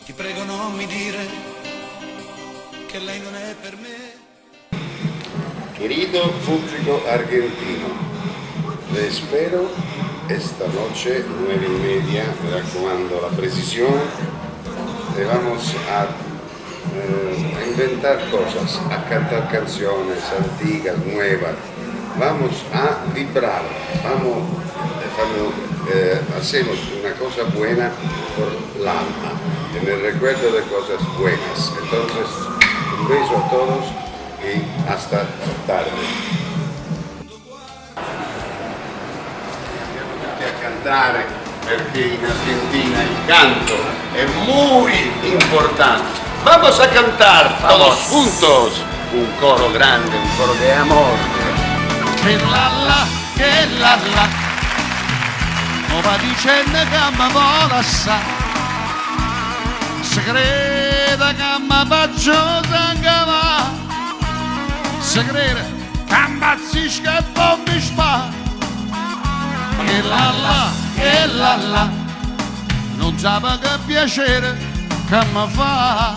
Ti prego non mi dire che lei non è per me. Querido público argentino, le espero esta noche, 9:30, me raccomando la precisión, le vamos a inventar cosas, a cantar canciones antiguas, nuevas, vamos a vibrar, hacemos una cosa buena por l'alma, en el recuerdo de cosas buenas. Entonces, un beso a todos y hasta tarde. Andiamo tutti a cantare perché in Argentina il canto è muy importante. Vamos a cantar todos juntos un coro grande, un coro de amor. Che la la, che la la, mo va dicendo che mi vuole lasciare. Se crede che mi faccio sangue va, se crede che impazzisco e poi mi sparo. Che la la, che la la, non sa che piacere che mi fa.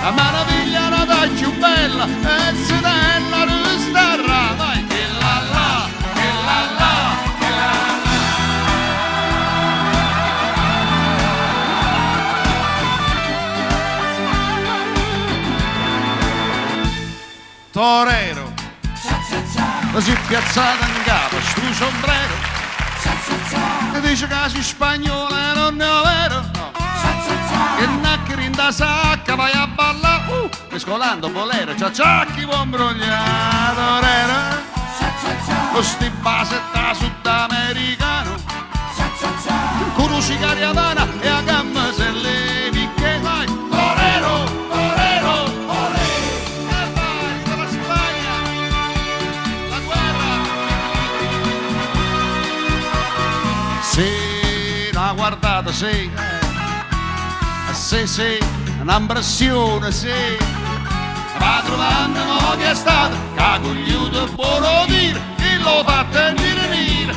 La meraviglia era più bella e se bella resterà. Vai, che la la, che la la, che la la. Torero, si è piazzata in capo sto sombrero, e dice che si spagnola e non è vero, no. Che naccheri in da sacca vai a ballare, mescolando bolero, cia cia chi può imbrogliare, torero, con sti basetta sudamericano, con un sicario Havana e a gamma se levi che vai, torero, torero, olè, e vai, con la Spagna, la guerra. Sì, l'ha guardata, sì, sì, sì, un'impressione, sì, va trovando mo che è stato, che ha cogliuto buono dire, chi l'ho fatto in giro.